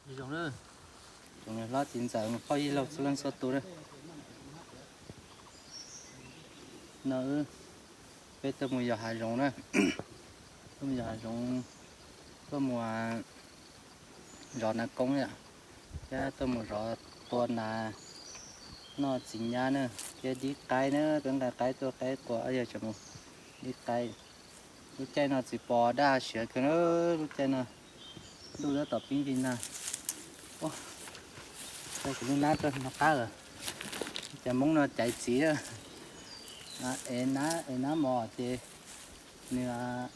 Zoo na, tsoom niam hlob txiv ntxawm mus phauj yij laug txhua leej txhua tus na. No peb tuaj mus yos hav zoov na, tuaj mus yos hav zoov, tuaj mus zov nas koob yom, thiab tuaj mus zov tua nas noj txiv nyab na, thiab dib qaib na, peb nqa qaib tuaj qaib qua yog tseem mus dib qaib. Lub caij no txiv pos daj siav kawg na, lub caij no ntuj tab tom pib nti nag. Ua, kuv lub nab tuaj no qab lawm, cas Hmoob no caiv txiv, ev nab ev nab mos ces nws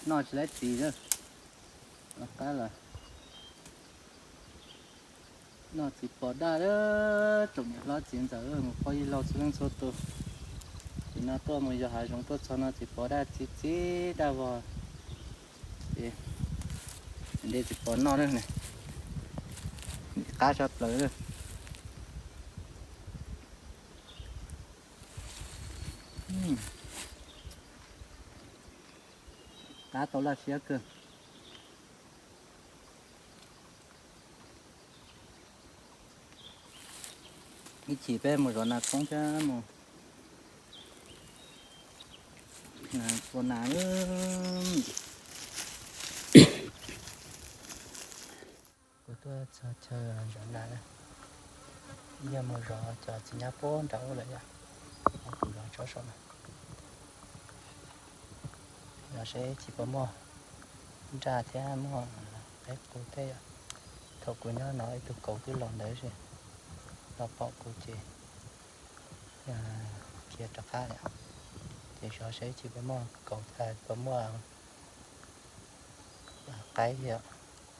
noj tsis laib txiv na, no qab lawm. Noj txiv pos daj, tsoom niam hlob txiv ntxawm mus phauj yij laug txhua leej txhua tus. Ces no tuaj mus yos hav zoov tuaj txog no txiv pos daj txi txiv daj vog, ces nte txiv pos noj na, qab tshaj plaws. Qab tau laj siab kawg. Ib chim peb mus zov nas koob thiab mus tua nas. Kuv tuaj txog chaw zov nas, yog mus zov cov txiv nyab puag nram ub lawm yom, kuv zov tsob saum no. Zov seb tsis puas muaj nraj thiab muaj qaib qus thiab yom. Thaum kuv nyob no ib tug kauv twb los ntawd, los pom kuv ces khiav rov qab lawm. Ces zov seb tsis puas muaj kauv, puas muaj qaib,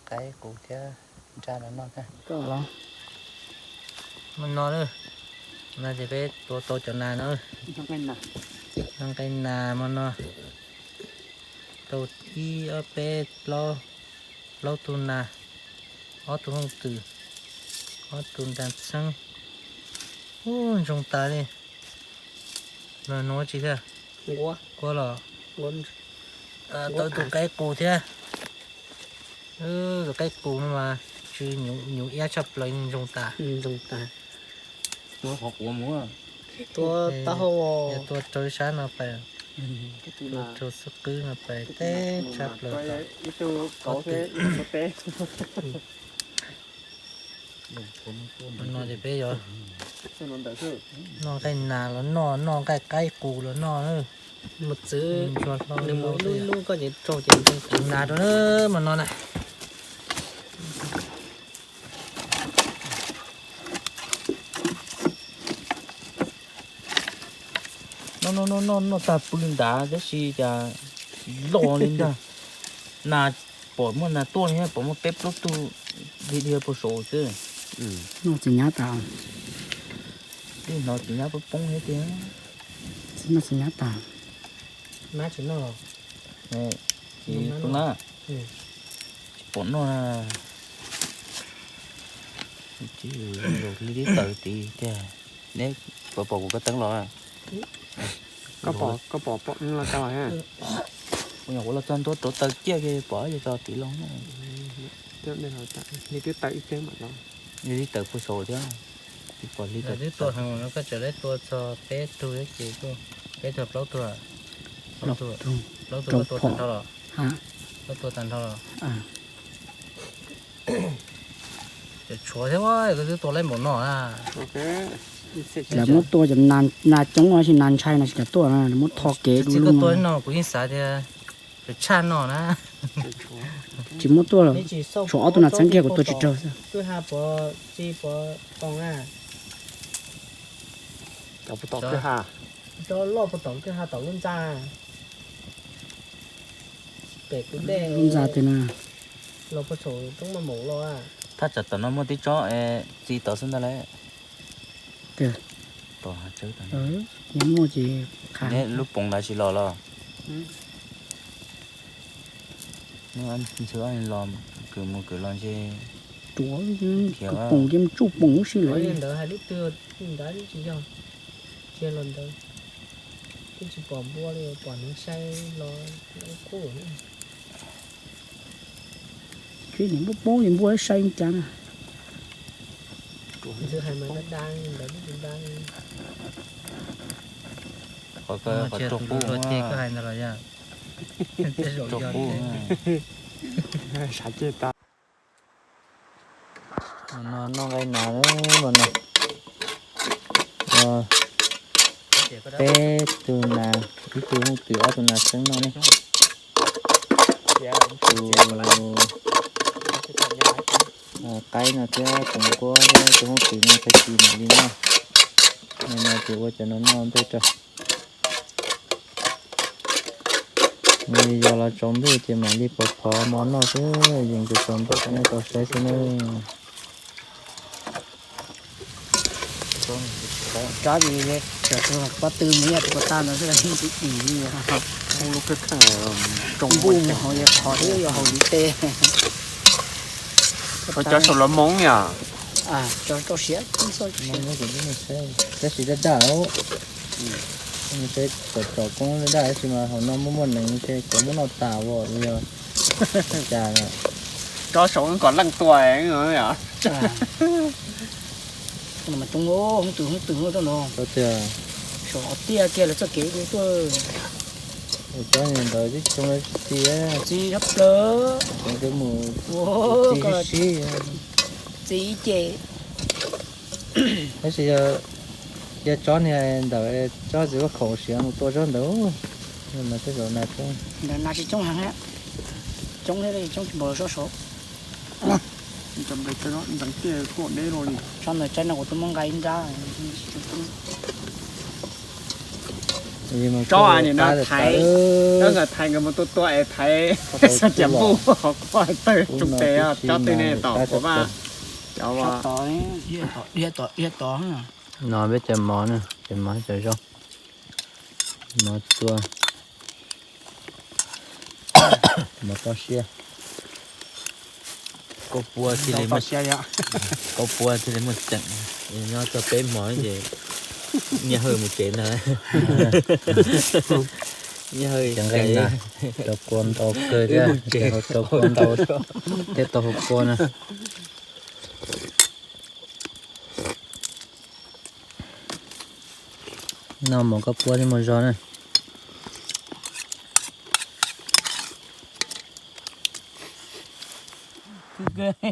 qaib qus thiab nraj no noj thiab. Hmo no, no ces peb tua tau cov nas no. Noj nqaij nas hmo no. Tau ib ob peb plaub, plaub tug nas, ob tug hooj twm, ob tug nra txheeb. Ub, ntsoog tas li. Los nuav tsi thiab? Kuv los tau tus qaib qus thiab. Tus qaib qus no mas tsis nyuv iab tshaj plaws, ntsoog tas. Tua rau sab no pais, tua rau xub qwb no pais teb tshaj plaws. No ces peb yuav noj nqaij nas los noj, noj nqaij qaib qus los noj. Mus txwv, nws mus ib lub lub koj ces raug ces ntsoog kuv nas rau na, mas no na. Noj noj noj noj tag pw nrad tab sis cas loj li ntag. Nas pom muaj nas tuaj li, pom muaj peb plaub tug dhia dhia puag saud xwb. Noj txiv nyab tas. Twb hnov txiv nyab poob poob thiab tiag. Noj txiv nyab tas. Mab tsis noj los? Tsis pom noj na. Li tib taws tid tiag. Neb puas pom kuv koj teeb los? Koj pom, koj pom pom los tau. Kuv nyuam qhuav los txog ntua rauv taws ciaj kiag pom ib co tid los. Li tib taws ib teg mam los. Li tib taws puag saud thiab. Tsis pom li. Twb tua heev no koj tseem lawv tua txog peb tug ces kuj peb tug plaub tug. Plaub tug koj tua tag nrho los? Koj tua tag nrho los? Ces tshuav thiab, koj twb tua lawm npaum no na. Lawv muab tua cov nas coob no, sis nas ntshai no tsis kam tuaj, lawv muab tho kev du lug no. Tua no kuv yeej xav tias tshaj no na. Tsis muab tuaj, tshuav ob tug nas txheeb kiag kuv tua tsis raug xwb. Cov puag tom kwj ha, cov loj puag tom kwj ha tom lub ntxa, pem kuv dej lub ntxa tej na. Los puag saum roob maj maum los. Thaj tsam tom no muaj tib tsob es txi tod xwb ntag lauj. Tom hav tsawb tod. Yog muaj ces qha. Neb lub poov ntawd tsis los los? Neb ntxhw los, kwv mus kwv los ntshe. Tuav, kwv poom ces mus tsuj poom ub si lawm. Ntawd hais lub twg ntawd tsis yog, kiag los ntawd twb tsis pom npua li, pom neeg sai los ub qub. Peb niam npua poob niam npua sai cas na. Qhov qub, sav ceg tas. No noj nqaij nas mas no. Peb tug nas, ib tug hooj twm, ob tug nas xeeb noj ne. Tus qaib no thiab tus nquab thiab tus hooj twm no tag kis mam li noj. No ces ua cov no noj ntej rau. Nws yog los tsaus ntuj ces mam li pov phov mov noj xwb, yeej tsaus ntuj rau nej tau saib xwb na. Tsob ces pob tw mus yog tus ko tag ntawd xwb, ib tus dim li. Npuj mus haus yog qhov thiab yog haus li tej. Cov saum los moob yom. Rau siav tab sis daj daj, saib kom tom koob daj daj tab sis mas hauv no muaj muaj neeg ces cov muab noj tas as yog cas. Tsob saum kom leej tua. Mas coob, hoob twm hoob twm tuaj no. Saum tiaj kiag lawv txoj kev tuaj. Cov ntawd tib coob txiv txiv tshab plaws. Coob twb mus txiv sib sib. Txiv ces tab sis yog tsob niag ntawd tsob txiv vaj khaum siav mus tua tsob ntawd. Mas tej zaum nas coob. Ntawd nas tsis coob heev, coob thiab coob tsis npaum tsob saud. Tsob ntawd tsaib no kuv twb muab nqa ib nrab. Tsob nim no thaiv, tsob ntawd thaiv nkawd mus tua tua es thaiv xyov tias npuj hov quaj tawg tsob tes, tsob twg ne tom quav vaj. Cov dhia tom dhia tom. No peb cov mov na, cov mov cov zaub, mov tua, mov toj siab. Koj pua thiaj li muaj, koj pua thiaj li muaj ceem. Nyob txog peb hmo ces Nyiaj Hawj mus tsev ntag. Nyiaj Hawj cov nqaij na, rau kua ntau kawg thiab, rau kua ntau thiab tau hauv kua na. Noj mov koj pua thiaj muaj zog na.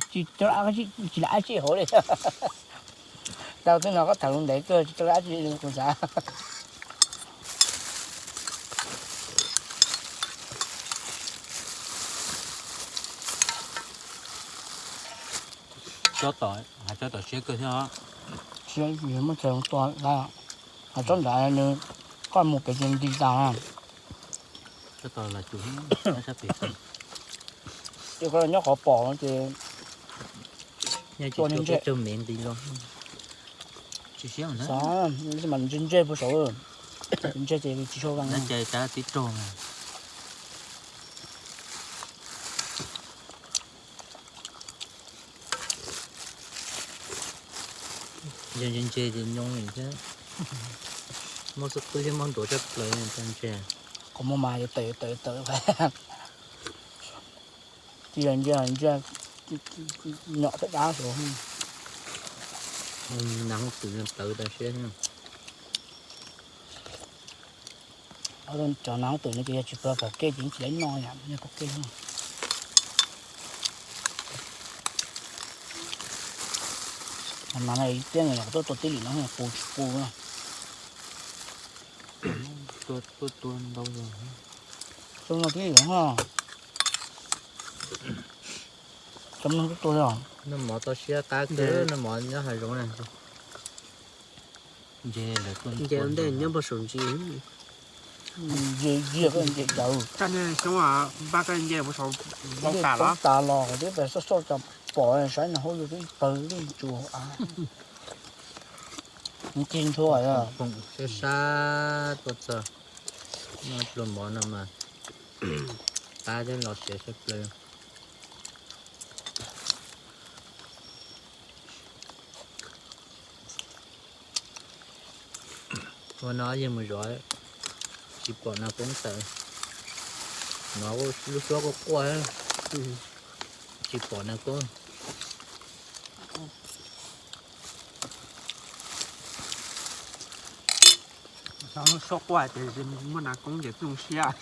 Tsis lam ab tsi hauv li. Tau twb no koj tham lus ntev kawg tsis tau ab tsi li kuv xav. Tsob tom, hais tsob tom siab kawg thiab os. Siab muaj chaw tua lawm. Hais tsob nrad nws, koj mus pem ces nti tas. Tsob tom los cuv sab pem. Ces koj nyob qhov pom ces tua ntsej ntsej. Xav mas ntsej ntsej puag saud, ntsej ces tsis tshua vee. Yog ntse ntse ces nyoo li thiab. Muab xub qwb thiab muab ntuav tshaj plaws ntse. Qhov muag mas yuav tawm yuav tawm yuav tawm. Tsis yog ntse ntse, nyom thaj dab saud. Nas hooj twm plawv tas siab. Cov nas hooj twm no ces yog tsis plawv pom kej ces tsis tau noj yom, yog pom kej. Mas no tiab nws tuaj tua tib lim no pus tsis pus. Tuaj tua ntau yog. Tuaj no tib lim no. Cov no tuaj tua yog. Noj mov tau siab qab kawg, noj mov nyob hav zoov na. Nce ntawd tuaj nce ntej nyob puag saum ntsis. Nce nce koj nce cawv. Koj niag xyoob npab koj nce puag saum npau tas los. Npau tas los twb pes xoj xoj cov pom saib nws hauj lwm twb pawg lwj tsuas av. Nce ntshua yog. Sab sab tuaj txog, noj pluag mov no mas qab thiab los siav sab plaws. Ua no yeej mus zov tsis pom nas poob tawm. No lub suab quaj quaj. Tsis pom nas koob. Xyov lub suab quaj tias muaj nas koob ces zoo siab.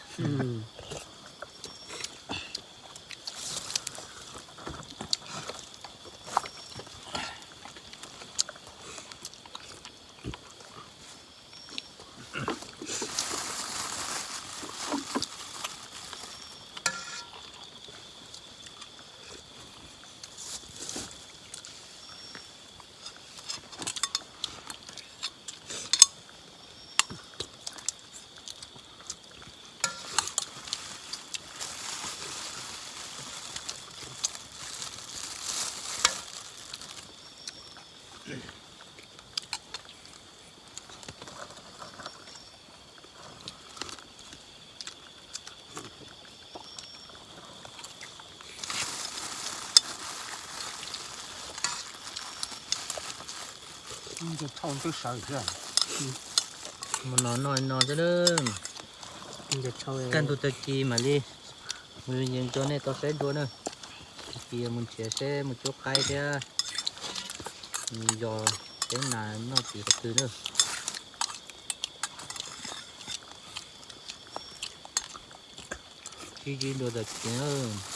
Mus no no no xwb. Kaj ntug tag kis mam li mus yees rau nej tau saib dua na. Tag kis mus nrhiav seb mus cuab qaib thiab yos teeb nas noj tsis qhov twg na. Sib ntsib dua tag kis na.